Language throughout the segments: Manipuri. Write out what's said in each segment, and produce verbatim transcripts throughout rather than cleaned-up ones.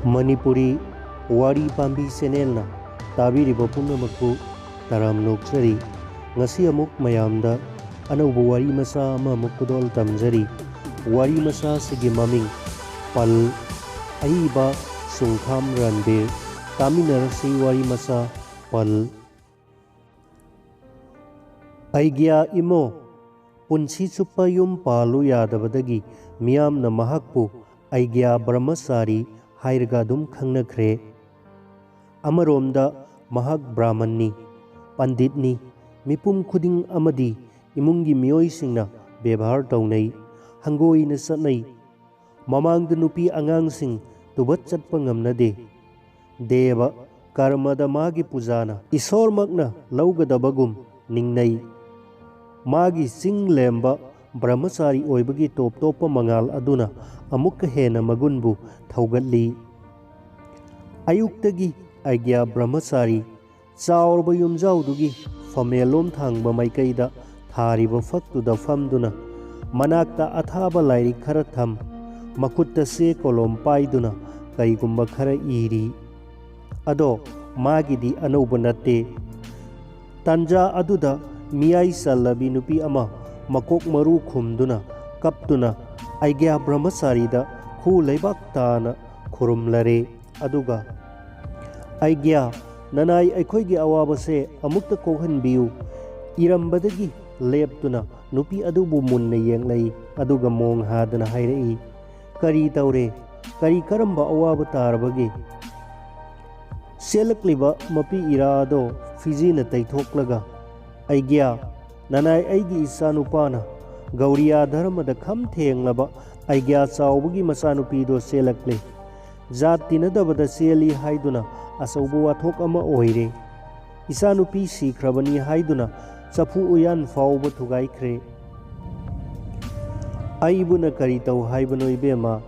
ꯃꯅꯤꯄꯨꯔꯤ ꯋꯥꯔꯤ ꯄꯥꯝꯕꯤ ꯆꯦꯅꯦꯜꯅ ꯇꯥꯕꯤꯔꯤꯕ ꯄꯨꯝꯅꯃꯛꯄꯨ ꯇꯔꯥꯝꯅ ꯑꯣꯛꯆꯔꯤ꯫ ꯉꯁꯤ ꯑꯃꯨꯛ ꯃꯌꯥꯝꯗ ꯑꯅꯧꯕ ꯋꯥꯔꯤ ꯃꯆꯥ ꯑꯃꯃꯨꯛ ꯈꯨꯗꯣꯜ ꯇꯝꯖꯔꯤ꯫ ꯋꯥꯔꯤ ꯃꯆꯥ ꯑꯁꯤꯒꯤ ꯃꯃꯤꯡ ꯄꯜ꯫ ꯑꯏꯕ ꯁꯨꯡꯈꯥꯝ ꯔꯟꯕꯤꯔ꯫ ꯇꯥꯃꯤꯟꯅꯔꯁꯤ ꯋꯥꯔꯤ ꯃꯆꯥ ꯄꯜ꯫ ꯑꯩꯒ꯭ꯌꯥ ꯏꯃꯣ, ꯄꯨꯟꯁꯤ ꯆꯨꯞꯄ ꯌꯨꯝ ꯄꯥꯜꯂꯨ ꯌꯥꯗꯕꯗꯒꯤ ꯃꯤꯌꯥꯝꯅ ꯃꯍꯥꯛꯄꯨ ꯑꯩꯒ꯭ꯌꯥ ꯕ꯭ꯔꯍꯃꯆꯥꯔꯤ ꯍꯥꯏꯔꯒ ꯑꯗꯨꯝ ꯈꯪꯅꯈ꯭ꯔꯦ꯫ ꯑꯃꯔꯣꯝꯗ ꯃꯍꯥꯛ ꯕ꯭ꯔꯥꯍꯃꯟꯅꯤ, ꯄꯟꯗꯤꯠꯅꯤ, ꯃꯤꯄꯨꯝ ꯈꯨꯗꯤꯡ ꯑꯃꯗꯤ ꯏꯃꯨꯡꯒꯤ ꯃꯤꯑꯣꯏꯁꯤꯡꯅ ꯕꯦꯕꯥꯔ ꯇꯧꯅꯩ, ꯍꯪꯒꯣꯏꯅ ꯆꯠꯅꯩ꯫ ꯃꯃꯥꯡꯗ ꯅꯨꯄꯤ ꯑꯉꯥꯡꯁꯤꯡ ꯇꯨꯕꯠ ꯆꯠꯄ ꯉꯝꯅꯗꯦ꯫ ꯗꯦꯕ ꯀꯔꯃꯗ ꯃꯥꯒꯤ ꯄꯨꯖꯥꯅ ꯏꯁꯣꯔꯃꯛꯅ ꯂꯧꯒꯗꯕꯒꯨꯝ ꯅꯤꯡꯅꯩ꯫ ꯃꯥꯒꯤ ꯆꯤꯡ ꯂꯦꯝꯕ ꯕ꯭ꯔꯍꯃꯆꯥꯔꯤ ꯑꯣꯏꯕꯒꯤ ꯇꯣꯞ ꯇꯣꯞꯄ ꯃꯉꯥꯜ ꯑꯗꯨꯅ ꯑꯃꯨꯛꯀ ꯍꯦꯟꯅ ꯃꯒꯨꯟꯕꯨ ꯊꯧꯒꯠꯂꯤ꯫ ꯑꯌꯨꯛꯇꯒꯤ ꯑꯩꯒ꯭ꯌꯥ ꯕ꯭ꯔꯍꯃꯆꯥꯔꯤ ꯆꯥꯎꯔꯕ ꯌꯨꯝꯖꯥꯎꯗꯨꯒꯤ ꯐꯝꯃꯦꯜꯂꯣꯝ ꯊꯥꯡꯕ ꯃꯥꯏꯀꯩꯗ ꯊꯥꯔꯤꯕ ꯐꯛꯇꯨꯗ ꯐꯝꯗꯨꯅ, ꯃꯅꯥꯛꯇ ꯑꯊꯥꯕ ꯂꯥꯏꯔꯤꯛ ꯈꯔ ꯊꯝ, ꯃꯈꯨꯠꯇ ꯆꯦ ꯀꯣꯂꯣꯝ ꯄꯥꯏꯗꯨꯅ ꯀꯔꯤꯒꯨꯝꯕ ꯈꯔ ꯏꯔꯤ꯫ ꯑꯗꯣ ꯃꯥꯒꯤꯗꯤ ꯑꯅꯧꯕ ꯅꯠꯇꯦ꯫ ꯇꯥꯟꯖꯥ ꯑꯗꯨꯗ ꯃꯤꯌꯥꯏ ꯆꯜꯂꯕꯤ ꯅꯨꯄꯤ ꯑꯃ ꯃꯀꯣꯛ ꯃꯔꯨ ꯈꯨꯝꯗꯨꯅ ꯀꯞꯇꯨꯅ ꯑꯩꯒ꯭ꯌꯥ ꯕ꯭ꯔꯍꯃꯆꯥꯔꯤꯗ ꯈꯨ ꯂꯩꯕꯥꯛ ꯇꯥꯅ ꯈꯨꯔꯨꯝꯂꯔꯦ꯫ ꯑꯗꯨꯒ, "ꯑꯩꯒ꯭ꯌꯥ, ꯅꯅꯥꯏ ꯑꯩꯈꯣꯏꯒꯤ ꯑꯋꯥꯕꯁꯦ ꯑꯃꯨꯛꯇ ꯀꯣꯛꯍꯟꯕꯤꯌꯨ"꯫ ꯏꯔꯝꯕꯗꯒꯤ ꯂꯦꯞꯇꯨꯅ ꯅꯨꯄꯤ ꯑꯗꯨꯕꯨ ꯃꯨꯟꯅ ꯌꯦꯡꯂꯛꯏ, ꯑꯗꯨꯒ ꯃꯣꯡ ꯍꯥꯗꯅ ꯍꯥꯏꯔꯛꯏ, "ꯀꯔꯤ ꯇꯧꯔꯦ? ꯀꯔꯤ ꯀꯔꯝꯕ ꯑꯋꯥꯕ ꯇꯥꯔꯕꯒꯦ?" ꯆꯦꯜꯂꯛꯂꯤꯕ ꯃꯄꯤ ꯏꯔꯥ ꯑꯗꯣ ꯐꯤꯖꯤꯅ ꯇꯩꯊꯣꯛꯂꯒ, "ꯑꯩꯒ꯭ꯌꯥ, ꯅꯅꯥꯏ ꯑꯩꯒꯤ ꯏꯆꯥꯅꯨꯄꯥꯅ ꯒꯧꯔꯤꯌꯥ ꯙꯔꯃꯗ ꯈꯝ ꯊꯦꯡꯂꯕ ꯑꯩꯒ꯭ꯌꯥ ꯆꯥꯎꯕꯒꯤ ꯃꯆꯥꯅꯨꯄꯤꯗꯣ ꯆꯦꯜꯂꯛꯂꯦ꯫ ꯖꯥꯠ ꯇꯤꯟꯅꯗꯕꯗ ꯆꯦꯜꯂꯤ ꯍꯥꯏꯗꯨꯅ ꯑꯆꯧꯕ ꯋꯥꯊꯣꯛ ꯑꯃ ꯑꯣꯏꯔꯦ꯫ ꯏꯆꯥꯅꯨꯄꯤ ꯁꯤꯈ꯭ꯔꯕꯅꯤ ꯍꯥꯏꯗꯨꯅ ꯆꯐꯨ ꯎꯌꯥꯟ ꯐꯥꯎꯕ ꯊꯨꯒꯥꯏꯈ꯭ꯔꯦ꯫ ꯑꯩꯕꯨꯅ ꯀꯔꯤ ꯇꯧ ꯍꯥꯏꯕꯅꯣ, ꯏꯕꯦꯝꯃ?"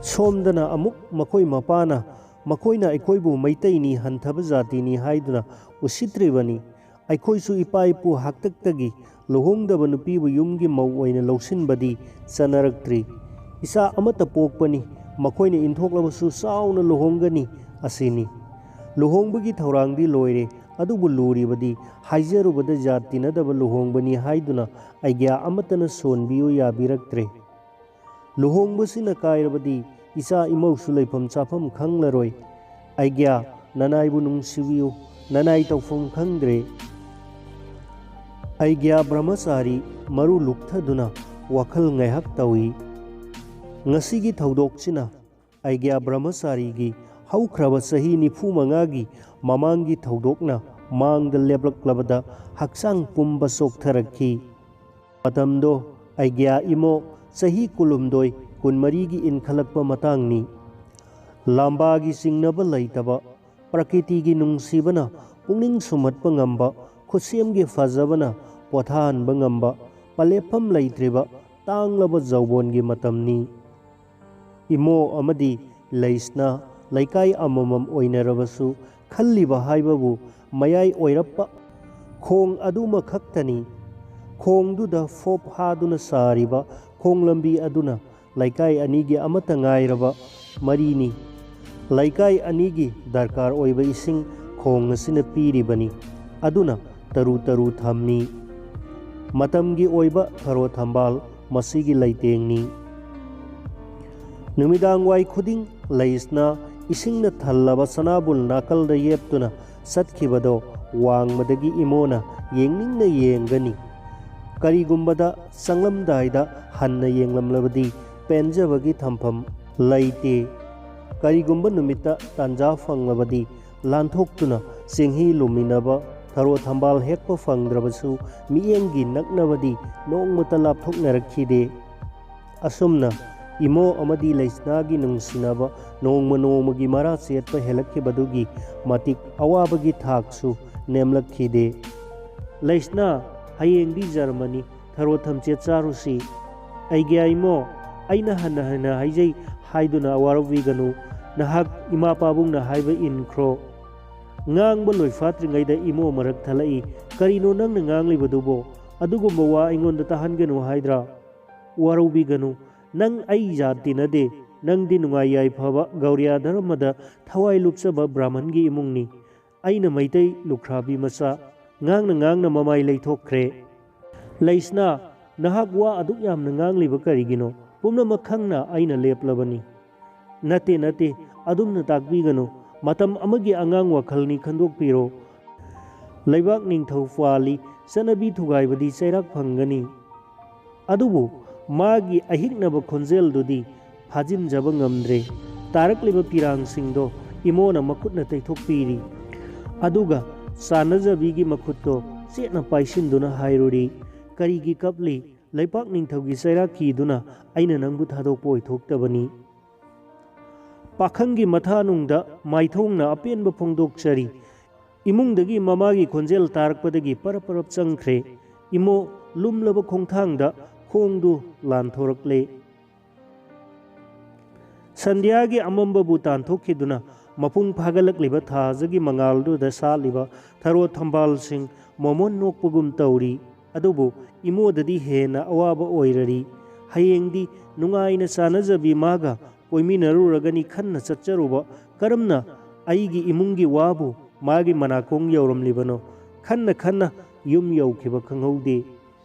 ꯁꯣꯝꯗꯅ ꯑꯃꯨꯛ ꯃꯈꯣꯏ ꯃꯄꯥꯅ ꯃꯈꯣꯏꯅ ꯑꯩꯈꯣꯏꯕꯨ ꯃꯩꯇꯩꯅꯤ, ꯍꯟꯊꯕ ꯖꯥꯇꯤꯅꯤ ꯍꯥꯏꯗꯨꯅ ꯎꯁꯤꯠꯇ꯭ꯔꯤꯕꯅꯤ꯫ ꯑꯩꯈꯣꯏꯁꯨ ꯏꯄꯥ ꯏꯄꯨ ꯍꯥꯛꯇꯛꯇꯒꯤ ꯂꯨꯍꯣꯡꯗꯕ ꯅꯨꯄꯤꯕꯨ ꯌꯨꯝꯒꯤ ꯃꯧ ꯑꯣꯏꯅ ꯂꯧꯁꯤꯟꯕꯗꯤ ꯆꯠꯅꯔꯛꯇ꯭ꯔꯤ꯫ ꯏꯆꯥ ꯑꯃꯠꯇ ꯄꯣꯛꯄꯅꯤ, ꯃꯈꯣꯏꯅ ꯏꯟꯊꯣꯛꯂꯕꯁꯨ ꯆꯥꯎꯅ ꯂꯨꯍꯣꯡꯒꯅꯤ ꯑꯁꯤꯅꯤ꯫ ꯂꯨꯍꯣꯡꯕꯒꯤ ꯊꯧꯔꯥꯡꯗꯤ ꯂꯣꯏꯔꯦ, ꯑꯗꯨꯕꯨ ꯂꯨꯔꯤꯕꯗꯤ ꯍꯥꯏꯖꯔꯨꯕꯗ ꯖꯥꯠ ꯇꯤꯟꯅꯗꯕ ꯂꯨꯍꯣꯡꯕꯅꯤ ꯍꯥꯏꯗꯨꯅ ꯑꯥꯏꯒ꯭ꯌꯥ ꯑꯃꯠꯇꯅ ꯁꯣꯟꯕꯤꯌꯨ ꯌꯥꯕꯤꯔꯛꯇ꯭ꯔꯦ꯫ ꯂꯨꯍꯣꯡꯕꯁꯤꯅ ꯀꯥꯏꯔꯕꯗꯤ ꯏꯆꯥ ꯏꯃꯧꯁꯨ ꯂꯩꯐꯝ ꯆꯥꯐꯝ ꯈꯪꯂꯔꯣꯏ꯫ ꯑꯥꯏꯒ꯭ꯌꯥ, ꯅꯅꯥꯏꯕꯨ ꯅꯨꯡꯁꯤꯕꯤꯌꯨ, ꯅꯅꯥꯏ ꯇꯧꯐꯝ ꯈꯪꯗ꯭ꯔꯦ꯫ ꯑꯥꯏꯒ꯭ꯌꯥ ꯕ꯭ꯔꯍꯃꯆꯥꯔꯤ ꯃꯔꯨ ꯂꯨꯛꯊꯗꯨꯅ ꯋꯥꯈꯜ ꯉꯥꯏꯍꯥꯛ ꯇꯧꯏ꯫ ꯉꯁꯤꯒꯤ ꯊꯧꯗꯣꯛꯁꯤꯅ ꯑꯥꯏꯒ꯭ꯌꯥ ꯕ꯭ꯔꯍꯃꯆꯥꯔꯤꯒꯤ ꯍꯧꯈ꯭ꯔꯕ ꯆꯍꯤ ꯅꯤꯐꯨ ꯃꯉꯥꯒꯤ ꯃꯃꯥꯡꯒꯤ ꯊꯧꯗꯣꯛꯅ ꯃꯥꯡꯗ ꯂꯦꯞꯂꯛꯂꯕꯗ ꯍꯛꯆꯥꯡ ꯄꯨꯝꯕ ꯆꯣꯛꯊꯔꯛꯈꯤ꯫ ꯃꯇꯝꯗꯣ ꯑꯥꯏꯒ꯭ꯌꯥ ꯏꯃꯣ ꯆꯍꯤ ꯀꯨꯟꯍꯨꯝꯗꯣꯏ, ꯀꯨꯟꯃꯔꯤꯒꯤ ꯏꯟꯈꯠꯂꯛꯄ ꯃꯇꯥꯡꯅꯤ꯫ ꯂꯥꯝꯕꯥꯒꯤ ꯆꯤꯡꯅꯕ ꯂꯩꯇꯕ, ꯄ꯭ꯔꯀꯤꯇꯤꯒꯤ ꯅꯨꯡꯁꯤꯕꯅ ꯄꯨꯛꯅꯤꯡ ꯁꯨꯝꯍꯠꯄ ꯉꯝꯕ, ꯈꯨꯠꯁꯦꯝꯒꯤ ꯐꯖꯕꯅ ꯄꯣꯊꯥꯍꯟꯕ ꯉꯝꯕ, ꯄꯂꯦꯞꯐꯝ ꯂꯩꯇ꯭ꯔꯤꯕ ꯇꯥꯡꯂꯕ ꯖꯧꯕꯣꯟꯒꯤ ꯃꯇꯝꯅꯤ꯫ ꯏꯃꯣ ꯑꯃꯗꯤ ꯂꯩꯁꯅꯥ ꯂꯩꯀꯥꯏ ꯑꯃꯃꯝ ꯑꯣꯏꯅꯔꯕꯁꯨ, ꯈꯜꯂꯤꯕ ꯍꯥꯏꯕꯕꯨ ꯃꯌꯥꯏ ꯑꯣꯏꯔꯞꯄ ꯈꯣꯡ ꯑꯗꯨꯃꯈꯛꯇꯅꯤ꯫ ꯈꯣꯡꯗꯨꯗ ꯐꯣꯞ ꯍꯥꯗꯨꯅ ꯁꯥꯔꯤꯕ ꯈꯣꯡ ꯂꯝꯕꯤ ꯑꯗꯨꯅ ꯂꯩꯀꯥꯏ ꯑꯅꯤꯒꯤ ꯑꯃꯠꯇ ꯉꯥꯏꯔꯕ ꯃꯔꯤꯅꯤ꯫ ꯂꯩꯀꯥꯏ ꯑꯅꯤꯒꯤ ꯗꯔꯀꯥꯔ ꯑꯣꯏꯕ ꯏꯁꯤꯡ ꯈꯣꯡ ꯑꯁꯤꯅ ꯄꯤꯔꯤꯕꯅꯤ꯫ ꯑꯗꯨꯅ ꯇꯔꯨ ꯇꯔꯨ ꯊꯝꯃꯤ꯫ ꯃꯇꯝꯒꯤ ꯑꯣꯏꯕ ꯊꯔꯣ ꯊꯝꯕꯥꯜ ꯃꯁꯤꯒꯤ ꯂꯩꯇꯦꯡꯅꯤ꯫ ꯅꯨꯃꯤꯗꯥꯡ ꯋꯥꯏ ꯈꯨꯗꯤꯡ ꯂꯩꯁꯅ ꯏꯁꯤꯡꯅ ꯊꯜꯂꯕ ꯁꯅꯥꯕꯨꯜ ꯅꯥꯀꯜꯗ ꯌꯦꯞꯇꯨꯅ ꯆꯠꯈꯤꯕꯗꯣ ꯋꯥꯡꯃꯗꯒꯤ ꯏꯃꯣꯅ ꯌꯦꯡꯅꯤꯡꯅ ꯌꯦꯡꯒꯅꯤ꯫ ꯀꯔꯤꯒꯨꯝꯕꯗ ꯆꯪꯂꯝꯗꯥꯏꯗ ꯍꯟꯅ ꯌꯦꯡꯂꯝꯂꯕꯗꯤ ꯄꯦꯟꯖꯕꯒꯤ ꯊꯝꯐꯝ ꯂꯩꯇꯦ꯫ ꯀꯔꯤꯒꯨꯝꯕ ꯅꯨꯃꯤꯠꯇ ꯇꯥꯟꯖꯥ ꯐꯪꯂꯕꯗꯤ ꯂꯥꯟꯊꯣꯛꯇꯨꯅ ꯆꯤꯡꯍꯤ ꯂꯨꯝꯃꯤꯟꯅꯕ, ꯊꯔꯣ ꯊꯝꯕꯥꯜ ꯍꯦꯛꯄ ꯐꯪꯗ꯭ꯔꯕꯁꯨ ꯃꯤꯠꯌꯦꯡꯒꯤ ꯅꯛꯅꯕꯗꯤ ꯅꯣꯡꯃꯇ ꯂꯥꯞꯊꯣꯛꯅꯔꯛꯈꯤꯗꯦ꯫ ꯑꯁꯨꯝꯅ ꯏꯃꯣ ꯑꯃꯗꯤ ꯂꯩꯁꯅꯥꯒꯤ ꯅꯨꯡꯁꯤꯅꯕ ꯅꯣꯡꯃ ꯅꯣꯡꯃꯒꯤ ꯃꯔꯥ ꯆꯦꯠꯄ ꯍꯦꯜꯂꯛꯈꯤꯕꯗꯨꯒꯤ ꯃꯇꯤꯛ ꯑꯋꯥꯕꯒꯤ ꯊꯥꯛꯁꯨ ꯅꯦꯝꯂꯛꯈꯤꯗꯦ꯫ "ꯂꯩꯁꯅꯥ, ꯍꯌꯦꯡꯗꯤ ꯖꯔꯃꯅꯤ, ꯊꯔꯣ ꯊꯝꯆꯦꯠ ꯆꯥꯔꯨꯁꯤ꯫" "ꯑꯩꯒꯤ ꯏꯃꯣ, ꯑꯩꯅ ꯍꯟꯅ ꯍꯟꯅ ꯍꯥꯏꯖꯩ ꯍꯥꯏꯗꯨꯅ ꯋꯥꯔꯧꯕꯤꯒꯅꯨ꯫ ꯅꯍꯥꯛ ꯏꯃꯥ ꯄꯥꯕꯨꯡꯅ ꯍꯥꯏꯕ ꯏꯟꯈ꯭ꯔꯣ꯫" ꯉꯥꯡꯕ ꯂꯣꯏꯐꯥꯠꯇ꯭ꯔꯤꯉꯩꯗ ꯏꯃꯣ ꯃꯔꯛ ꯊꯠꯂꯛꯏ꯫ "ꯀꯔꯤꯅꯣ ꯅꯪꯅ ꯉꯥꯡꯂꯤꯕꯗꯨꯕꯣ? ꯑꯗꯨꯒꯨꯝꯕ ꯋꯥ ꯑꯩꯉꯣꯟꯗ ꯇꯥꯍꯟꯒꯅꯨ ꯍꯥꯏꯗ꯭ꯔꯥ?" "ꯋꯥꯔꯧꯕꯤꯒꯅꯨ, ꯅꯪ ꯑꯩ ꯖꯥꯠ ꯇꯤꯟꯅꯗꯦ꯫ ꯅꯪꯗꯤ ꯅꯨꯡꯉꯥꯏ ꯌꯥꯏꯐꯕ ꯒꯧꯔꯤꯌꯥ ꯙꯔꯃꯗ ꯊꯋꯥꯏ ꯂꯨꯞꯆꯕ ꯕ꯭ꯔꯥꯍꯃꯟꯒꯤ ꯏꯃꯨꯡꯅꯤ꯫ ꯑꯩꯅ ꯃꯩꯇꯩ ꯂꯨꯈ꯭ꯔꯥꯕꯤ ꯃꯆꯥ꯫ ꯉꯥꯡꯅ ꯉꯥꯡꯅ ꯃꯃꯥꯏ ꯂꯩꯊꯣꯛꯈ꯭ꯔꯦ꯫ "ꯂꯩꯁꯅꯥ, ꯅꯍꯥꯛ ꯋꯥ ꯑꯗꯨꯛ ꯌꯥꯝꯅ ꯉꯥꯡꯂꯤꯕ ꯀꯔꯤꯒꯤꯅꯣ? ꯄꯨꯝꯅꯃꯛ ꯈꯪꯅ ꯑꯩꯅ ꯂꯦꯞꯂꯕꯅꯤ꯫" "ꯅꯠꯇꯦ, ꯅꯠꯇꯦ, ꯑꯗꯨꯝꯅ ꯇꯥꯛꯄꯤꯒꯅꯨ꯫ ꯃꯇꯝ ꯑꯃꯒꯤ ꯑꯉꯥꯡ ꯋꯥꯈꯜꯅꯤ, ꯈꯟꯗꯣꯛꯄꯤꯔꯣ꯫ ꯂꯩꯕꯥꯛ ꯅꯤꯡꯊꯧ ꯄꯥꯜꯂꯤ, ꯆꯠꯅꯕꯤ ꯊꯨꯒꯥꯏꯕꯗꯤ ꯆꯩꯔꯥꯛ ꯐꯪꯒꯅꯤ꯫" ꯑꯗꯨꯕꯨ ꯃꯥꯒꯤ ꯑꯍꯤꯛꯅꯕ ꯈꯣꯟꯖꯦꯜꯗꯨꯗꯤ ꯐꯥꯖꯤꯟꯖꯕ ꯉꯝꯗ꯭ꯔꯦ꯫ ꯇꯥꯔꯛꯂꯤꯕ ꯄꯤꯔꯥꯡꯁꯤꯡꯗꯣ ꯏꯃꯣꯅ ꯃꯈꯨꯠꯅ ꯇꯩꯊꯣꯛꯄꯤꯔꯤ꯫ ꯑꯗꯨꯒ ꯆꯥꯟꯅꯖꯕꯤꯒꯤ ꯃꯈꯨꯠꯇꯣ ꯆꯦꯠꯅ ꯄꯥꯏꯁꯤꯟꯗꯨꯅ ꯍꯥꯏꯔꯨꯔꯤ, "ꯀꯔꯤꯒꯤ ꯀꯞꯂꯤ? ꯂꯩꯄꯥꯛ ꯅꯤꯡꯊꯧꯒꯤ ꯆꯩꯔꯥꯛ ꯀꯤꯗꯨꯅ ꯑꯩꯅ ꯅꯪꯕꯨ ꯊꯥꯗꯣꯛꯄ ꯑꯣꯏꯊꯣꯛꯇꯕꯅꯤ꯫" ꯄꯥꯈꯪꯒꯤ ꯃꯊꯥꯅꯨꯡꯗ ꯃꯥꯏꯊꯣꯡꯅ ꯑꯄꯦꯟꯕ ꯐꯣꯡꯗꯣꯛꯆꯔꯤ꯫ ꯏꯃꯨꯡꯗꯒꯤ ꯃꯃꯥꯒꯤ ꯈꯣꯟꯖꯦꯜ ꯇꯥꯔꯛꯄꯗꯒꯤ ꯄꯔꯞ ꯄꯔꯞ ꯆꯪꯈ꯭ꯔꯦ꯫ ꯏꯃꯣ ꯂꯨꯝꯂꯕ ꯈꯣꯡꯊꯥꯡꯗ ꯈꯣꯡꯗꯨ ꯂꯥꯟꯊꯣꯔꯛꯂꯦ꯫ ꯁꯟꯙ꯭ꯌꯥꯒꯤ ꯑꯃꯝꯕꯕꯨ ꯇꯥꯟꯊꯣꯛꯈꯤꯗꯨꯅ ꯃꯄꯨꯡ ꯐꯥꯒꯠꯂꯛꯂꯤꯕ ꯊꯥꯖꯒꯤ ꯃꯉꯥꯜꯗꯨꯗ ꯁꯥꯠꯂꯤꯕ ꯊꯔꯣ ꯊꯝꯕꯥꯜꯁꯤꯡ ꯃꯣꯃꯣꯟ ꯅꯣꯛꯄꯒꯨꯝ ꯇꯧꯔꯤ꯫ ꯑꯗꯨꯕꯨ ꯏꯃꯣꯗꯗꯤ ꯍꯦꯟꯅ ꯑꯋꯥꯕ ꯑꯣꯏꯔꯔꯤ꯫ ꯍꯌꯦꯡꯗꯤ ꯅꯨꯡꯉꯥꯏꯅ ꯆꯥꯟꯅꯖꯕꯤ ꯃꯥꯒ ꯀꯣꯏꯃꯤꯟꯅꯔꯨꯔꯒꯅꯤ ꯈꯟꯅ ꯆꯠꯆꯔꯨꯕ ꯀꯔꯝꯅ ꯑꯩꯒꯤ ꯏꯃꯨꯡꯒꯤ ꯋꯥꯕꯨ ꯃꯥꯒꯤ ꯃꯅꯥꯀꯣꯡ ꯌꯧꯔꯝꯂꯤꯕꯅꯣ? ꯈꯟꯅ ꯈꯟꯅ ꯌꯨꯝ ꯌꯧꯈꯤꯕ ꯈꯪꯍꯧꯗꯦ꯫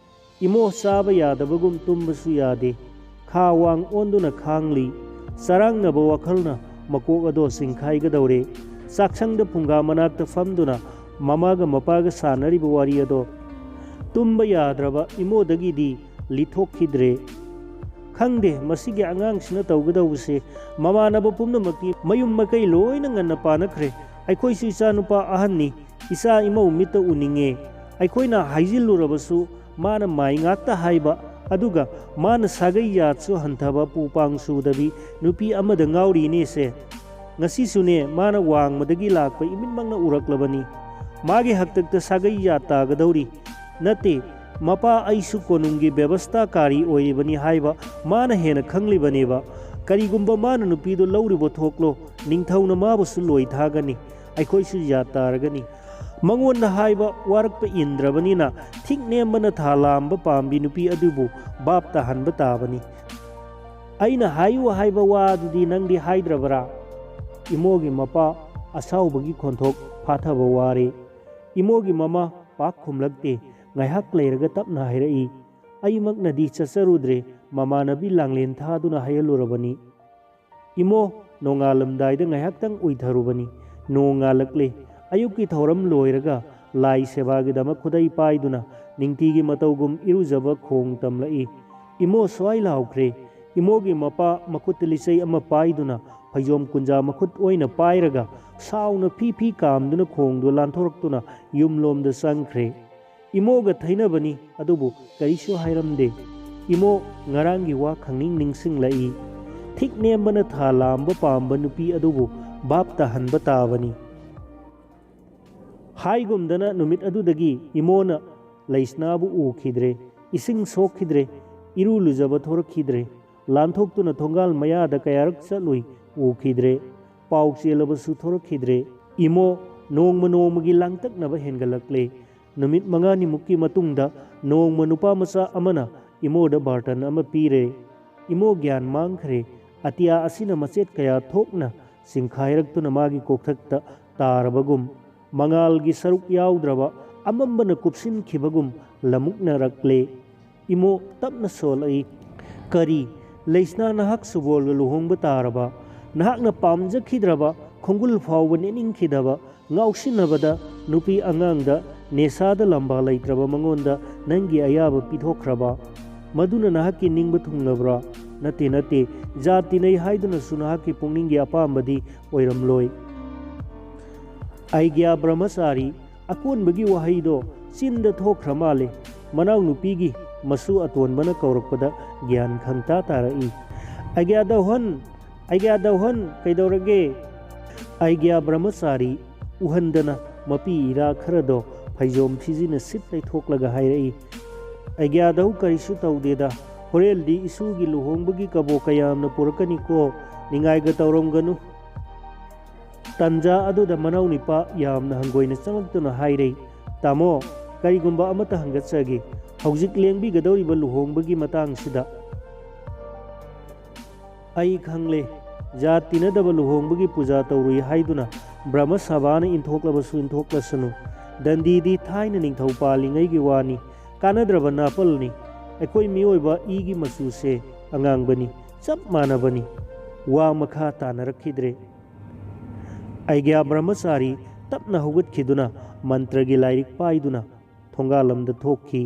ꯏꯃꯣ ꯆꯥꯕ ꯌꯥꯗꯕꯒꯨꯝ ꯇꯨꯝꯕꯁꯨ ꯌꯥꯗꯦ꯫ ꯈꯥ ꯋꯥꯡ ꯑꯣꯟꯗꯨꯅ ꯈꯥꯡꯂꯤ꯫ ꯆꯔꯥꯡꯅꯕ ꯋꯥꯈꯜꯅ ꯃꯀꯣꯛ ꯑꯗꯣ ꯆꯤꯡꯈꯥꯏꯒꯗꯧꯔꯦ꯫ ꯆꯥꯛꯁꯪꯗ ꯐꯨꯡꯒꯥ ꯃꯅꯥꯛꯇ ꯐꯝꯗꯨꯅ ꯃꯃꯥꯒ ꯃꯄꯥꯒ ꯁꯥꯟꯅꯔꯤꯕ ꯋꯥꯔꯤ ꯑꯗꯣ ꯇꯨꯝꯕ ꯌꯥꯗ꯭ꯔꯕ ꯏꯃꯣꯗꯒꯤꯗꯤ ꯂꯤꯊꯣꯛꯈꯤꯗ꯭ꯔꯦ꯫ "ꯈꯪꯗꯦ, ꯃꯁꯤꯒꯤ ꯑꯉꯥꯡꯁꯤꯅ ꯇꯧꯒꯗꯧꯕꯁꯦ꯫ ꯃꯃꯥꯟꯅꯕ ꯄꯨꯝꯅꯃꯛꯇꯤ ꯃꯌꯨꯝ ꯃꯀꯩ ꯂꯣꯏꯅ ꯉꯟꯅ ꯄꯥꯟꯅꯈ꯭ꯔꯦ꯫ ꯑꯩꯈꯣꯏꯁꯨ ꯏꯆꯥꯅꯨꯄꯥ ꯑꯍꯟꯅꯤ꯫ ꯏꯆꯥ ꯏꯃꯧ ꯃꯤꯠꯇ ꯎꯅꯤꯡꯉꯦ꯫ ꯑꯩꯈꯣꯏꯅ ꯍꯥꯏꯖꯤꯜꯂꯨꯔꯕꯁꯨ ꯃꯥꯅ ꯃꯥꯏ ꯉꯥꯛꯇ ꯍꯥꯏꯕ, ꯑꯗꯨꯒ ꯃꯥꯅ ꯁꯥꯒꯩ ꯌꯥꯠꯁꯨ ꯍꯟꯊꯕ, ꯄꯨ ꯄꯥꯡ ꯁꯨꯗꯕꯤ ꯅꯨꯄꯤ ꯑꯃꯗ ꯉꯥꯎꯔꯤꯅꯦꯁꯦ꯫ ꯉꯁꯤꯁꯨꯅꯦ, ꯃꯥꯅ ꯋꯥꯡꯃꯗꯒꯤ ꯂꯥꯛꯄ ꯏꯃꯤꯠꯃꯛꯅ ꯎꯔꯛꯂꯕꯅꯤ꯫ ꯃꯥꯒꯤ ꯍꯥꯛꯇꯛꯇ ꯁꯥꯒꯩ ꯌꯥꯠ ꯇꯥꯒꯗꯧꯔꯤ꯫ ꯅꯠꯇꯦ, ꯃꯄꯥ ꯑꯩꯁꯨ ꯀꯣꯅꯨꯡꯒꯤ ꯕꯦꯕꯁꯇꯥꯀꯥꯔꯤ ꯑꯣꯏꯔꯤꯕꯅꯤ ꯍꯥꯏꯕ ꯃꯥꯅ ꯍꯦꯟꯅ ꯈꯪꯂꯤꯕꯅꯦꯕ꯫ ꯀꯔꯤꯒꯨꯝꯕ ꯃꯥꯅ ꯅꯨꯄꯤꯗꯨ ꯂꯧꯔꯨꯕ ꯊꯣꯛꯂꯣ, ꯅꯤꯡꯊꯧꯅ ꯃꯥꯕꯨꯁꯨ ꯂꯣꯏ ꯊꯥꯒꯅꯤ꯫ ꯑꯩꯈꯣꯏꯁꯨ ꯌꯥꯠ ꯇꯥꯔꯒꯅꯤ꯫" ꯃꯉꯣꯟꯗ ꯍꯥꯏꯕ ꯋꯥꯔꯛꯄ ꯏꯟꯗ꯭ꯔꯕꯅꯤꯅ ꯊꯤꯛ ꯅꯦꯝꯕꯅ ꯊꯥ ꯂꯥꯝꯕ ꯄꯥꯝꯕꯤ ꯅꯨꯄꯤ ꯑꯗꯨꯕꯨ ꯚꯥꯞ ꯇꯥꯍꯟꯕ ꯇꯥꯕꯅꯤ꯫ "ꯑꯩꯅ ꯍꯥꯏꯌꯨ ꯍꯥꯏꯕ ꯋꯥꯗꯨꯗꯤ ꯅꯪꯗꯤ ꯍꯥꯏꯗ꯭ꯔꯕꯔꯥ?" ꯏꯃꯣꯒꯤ ꯃꯄꯥ ꯑꯁꯥꯎꯕꯒꯤ ꯈꯣꯟꯊꯣꯛ ꯐꯥꯊꯕ ꯋꯥꯔꯦ꯫ ꯏꯃꯣꯒꯤ ꯃꯃꯥ ꯄꯥꯛ ꯈꯨꯝꯂꯛꯇꯦ꯫ ꯉꯥꯏꯍꯥꯛ ꯂꯩꯔꯒ ꯇꯞꯅ ꯍꯥꯏꯔꯛꯏ, "ꯑꯩꯃꯛꯅꯗꯤ ꯆꯠꯆꯔꯨꯗ꯭ꯔꯦ, ꯃꯃꯥꯟꯅꯕꯤ ꯂꯥꯡꯂꯦꯟ ꯊꯥꯗꯨꯅ ꯍꯥꯏꯍꯜꯂꯨꯔꯕꯅꯤ꯫ ꯏꯃꯣ, ꯅꯣꯡꯉꯥꯜꯂꯝꯗꯥꯏꯗ ꯉꯥꯏꯍꯥꯛꯇꯪ ꯎꯏꯊꯔꯨꯕꯅꯤ꯫ ꯅꯣꯡ ꯉꯥꯜꯂꯛꯂꯦ꯫ ꯑꯌꯨꯛꯀꯤ ꯊꯧꯔꯝ ꯂꯣꯏꯔꯒ ꯂꯥꯏ ꯁꯦꯕꯥꯒꯤꯗꯃꯛ ꯈꯨꯗꯩ ꯄꯥꯏꯗꯨꯅ ꯅꯤꯡꯇꯤꯒꯤ ꯃꯇꯧꯒꯨꯝ ꯏꯔꯨꯖꯕ ꯈꯣꯡ ꯇꯝꯂꯛꯏ꯫ ꯏꯃꯣ ꯁ꯭ꯋꯥꯏ ꯂꯥꯎꯈ꯭ꯔꯦ꯫ ꯏꯃꯣꯒꯤ ꯃꯄꯥ ꯃꯈꯨꯠꯇ ꯂꯤꯆꯩ ꯑꯃ ꯄꯥꯏꯗꯨꯅ ꯐꯩꯖꯣꯝ ꯀꯨꯟꯖꯥ ꯃꯈꯨꯠ ꯑꯣꯏꯅ ꯄꯥꯏꯔꯒ ꯁꯥꯎꯅ ꯐꯤ ꯐꯤ ꯀꯥꯝꯗꯨꯅ ꯈꯣꯡꯗꯨ ꯂꯥꯟꯊꯣꯔꯛꯇꯨꯅ ꯌꯨꯝꯂꯣꯝꯗ ꯆꯪꯈ꯭ꯔꯦ꯫ ꯏꯃꯣꯒ ꯊꯩꯅꯕꯅꯤ, ꯑꯗꯨꯕꯨ ꯀꯔꯤꯁꯨ ꯍꯥꯏꯔꯝꯗꯦ꯫ ꯏꯃꯣ, ꯉꯔꯥꯡꯒꯤ ꯋꯥ ꯈꯪꯅꯤꯡ ꯅꯤꯡꯁꯤꯡꯂꯛꯏ꯫ ꯊꯤꯛ ꯅꯦꯝꯕꯅ ꯊꯥ ꯂꯥꯝꯕ ꯄꯥꯝꯕ ꯅꯨꯄꯤ ꯑꯗꯨꯕꯨ ꯚꯥꯞ ꯇꯥꯍꯟꯕ ꯇꯥꯕꯅꯤ꯫ ꯍꯥꯏꯒꯨꯝꯗꯅ ꯅꯨꯃꯤꯠ ꯑꯗꯨꯗꯒꯤ ꯏꯃꯣꯅ ꯂꯩꯁꯅꯥꯕꯨ ꯎꯈꯤꯗ꯭ꯔꯦ, ꯏꯁꯤꯡ ꯁꯣꯛꯈꯤꯗ꯭ꯔꯦ, ꯏꯔꯨ ꯂꯨꯖꯕ ꯊꯣꯔꯛꯈꯤꯗ꯭ꯔꯦ, ꯂꯥꯟꯊꯣꯛꯇꯨꯅ ꯊꯣꯡꯒꯥꯜ ꯃꯌꯥꯗ ꯀꯌꯥꯔꯛ ꯆꯠꯂꯨꯏ, ꯎꯈꯤꯗ꯭ꯔꯦ, ꯄꯥꯎ ꯆꯦꯜꯂꯕꯁꯨ ꯊꯣꯔꯛꯈꯤꯗ꯭ꯔꯦ꯫ ꯏꯃꯣ ꯅꯣꯡꯃ ꯅꯣꯡꯃꯒꯤ ꯂꯥꯡꯇꯛꯅꯕ ꯍꯦꯟꯒꯠꯂꯛꯂꯦ꯫ ꯅꯨꯃꯤꯠ ꯃꯉꯥꯅꯤꯃꯨꯛꯀꯤ ꯃꯇꯨꯡꯗ ꯅꯣꯡꯃ ꯅꯨꯄꯥ ꯃꯆꯥ ꯑꯃꯅ ꯏꯃꯣꯗ ꯕꯥꯔꯇꯟ ꯑꯃ ꯄꯤꯔꯦ꯫ ꯏꯃꯣ ꯒ꯭ꯌꯥꯟ ꯃꯥꯡꯈ꯭ꯔꯦ꯫ ꯑꯇꯤꯌꯥ ꯑꯁꯤꯅ ꯃꯆꯦꯠ ꯀꯌꯥ ꯊꯣꯛꯅ ꯆꯤꯡꯈꯥꯏꯔꯛꯇꯨꯅ ꯃꯥꯒꯤ ꯀꯣꯛꯊꯛꯇ ꯇꯥꯔꯕꯒꯨꯝ, ꯃꯉꯥꯜꯒꯤ ꯁꯔꯨꯛ ꯌꯥꯎꯗ꯭ꯔꯕ ꯑꯃꯝꯕꯅ ꯀꯨꯞꯁꯤꯟꯈꯤꯕꯒꯨꯝ ꯂꯃꯨꯛꯅꯔꯛꯂꯦ꯫ ꯏꯃꯣ ꯇꯞꯅ ꯁꯣꯜꯂꯛꯏ, "ꯀꯔꯤ? ꯂꯩꯁꯅꯥ, ꯅꯍꯥꯛ ꯁꯨꯕꯣꯜꯒ ꯂꯨꯍꯣꯡꯕ ꯇꯥꯔꯕ? ꯅꯍꯥꯛꯅ ꯄꯥꯝꯖꯈꯤꯗ꯭ꯔꯕ, ꯈꯣꯡꯒꯨꯜ ꯐꯥꯎꯕ ꯅꯦꯠꯅꯤꯡꯈꯤꯗꯕ, ꯉꯥꯎꯁꯤꯟꯅꯕꯗ ꯅꯨꯄꯤ ꯑꯉꯥꯡꯗ, ꯅꯦꯁꯥꯗ ꯂꯝꯕꯥ ꯂꯩꯇ꯭ꯔꯕ ꯃꯉꯣꯟꯗ ꯅꯪꯒꯤ ꯑꯌꯥꯕ ꯄꯤꯊꯣꯛꯈ꯭ꯔꯕ? ꯃꯗꯨꯅ ꯅꯍꯥꯛꯀꯤ ꯅꯤꯡꯕ ꯊꯨꯡꯂꯕ꯭ꯔꯥ? ꯅꯠꯇꯦ, ꯅꯠꯇꯦ, ꯖꯥꯠ ꯇꯤꯟꯅꯩ ꯍꯥꯏꯗꯨꯅꯁꯨ ꯅꯍꯥꯛꯀꯤ ꯄꯨꯛꯅꯤꯡꯒꯤ ꯑꯄꯥꯝꯕꯗꯤ ꯑꯣꯏꯔꯝꯂꯣꯏ꯫ ꯑꯩꯒ꯭ꯌꯥ ꯕ꯭ꯔꯍꯃꯆꯥꯔꯤ, ꯑꯀꯣꯟꯕꯒꯤ ꯋꯥꯍꯩꯗꯣ ꯆꯤꯟꯗ ꯊꯣꯛꯈ꯭ꯔ ꯃꯥꯜꯂꯦ꯫ ꯃꯅꯥꯎꯅꯨꯄꯤꯒꯤ ꯃꯁꯨ ꯑꯇꯣꯟꯕꯅ ꯀꯧꯔꯛꯄꯗ ꯒ꯭ꯌꯥꯟ ꯈꯪꯇꯥ ꯇꯥꯔꯛꯏ꯫ "ꯑꯩꯒ꯭ꯌꯥ ꯗꯧꯍꯟ! ꯑꯩꯒ꯭ꯌꯥ ꯗꯧꯍꯟ! ꯀꯩꯗꯧꯔꯒꯦ?" ꯑꯩꯒ꯭ꯌꯥ ꯕ꯭ꯔꯍꯃꯆꯥꯔꯤ ꯎꯍꯟꯗꯅ ꯃꯄꯤ ꯏꯔꯥ ꯈꯔꯗꯣ ꯐꯩꯖꯣꯝ ꯐꯤꯖꯤꯅ ꯁꯤꯠ ꯂꯩꯊꯣꯛꯂꯒ ꯍꯥꯏꯔꯛꯏ, "ꯑꯩꯒ꯭ꯌꯥ ꯗꯧ, ꯀꯔꯤꯁꯨ ꯇꯧꯗꯦꯗ꯫ ꯍꯣꯔꯦꯟꯗꯤ ꯏꯁꯨꯒꯤ ꯂꯨꯍꯣꯡꯕꯒꯤ ꯀꯕꯣꯛ ꯀꯌꯥꯝꯅ ꯄꯨꯔꯛꯀꯅꯤꯀꯣ, ꯅꯤꯡꯉꯥꯏꯒ ꯇꯧꯔꯝꯒꯅꯨ"꯫ ꯇꯟꯖꯥ ꯑꯗꯨꯗ ꯃꯅꯥꯎ ꯅꯤꯄꯥ ꯌꯥꯝꯅ ꯍꯪꯒꯣꯏꯅ ꯆꯪꯂꯛꯇꯨꯅ ꯍꯥꯏꯔꯩ, "ꯇꯥꯃꯣ, ꯀꯔꯤꯒꯨꯝꯕ ꯑꯃꯠꯇ ꯍꯪꯒꯠꯆꯒꯦ꯫ ꯍꯧꯖꯤꯛ ꯂꯦꯡꯕꯤꯒꯗꯧꯔꯤꯕ ꯂꯨꯍꯣꯡꯕꯒꯤ ꯃꯇꯥꯡꯁꯤꯗ" ꯑꯩ ꯈꯪꯂꯦ, ꯖꯥꯠ ꯇꯤꯟꯅꯗꯕ ꯂꯨꯍꯣꯡꯕꯒꯤ ꯄꯨꯖꯥ ꯇꯧꯔꯨꯏ ꯍꯥꯏꯗꯨꯅ ꯕ꯭ꯔꯍꯃ ꯁꯚꯥꯅ ꯏꯟꯊꯣꯛꯂꯕꯁꯨ ꯏꯟꯊꯣꯛꯂꯁꯅꯨ, ꯗꯟꯗꯤꯗꯤ ꯊꯥꯏꯅ ꯅꯤꯡꯊꯧ ꯄꯥꯜꯂꯤꯉꯩꯒꯤ ꯋꯥꯅꯤ, ꯀꯥꯟꯅꯗ꯭ꯔꯕ ꯅꯥꯄꯜꯅꯤ꯫ ꯑꯩꯈꯣꯏ ꯃꯤꯑꯣꯏꯕ ꯏꯒꯤ ꯃꯆꯨꯁꯦ ꯑꯉꯥꯡꯕꯅꯤ, ꯆꯞ ꯃꯥꯟꯅꯕꯅꯤ꯫ ꯋꯥ ꯃꯈꯥ ꯇꯥꯅꯔꯛꯈꯤꯗ꯭ꯔꯦ꯫ ꯑꯩꯒ꯭ꯌꯥ ꯕ꯭ꯔꯍꯃꯆꯥꯔꯤ ꯇꯞꯅ ꯍꯧꯒꯠꯈꯤꯗꯨꯅ ꯃꯟꯇ꯭ꯔꯒꯤ ꯂꯥꯏꯔꯤꯛ ꯄꯥꯏꯗꯨꯅ ꯊꯣꯡꯒꯥꯜꯂꯝꯗ ꯊꯣꯛꯈꯤ꯫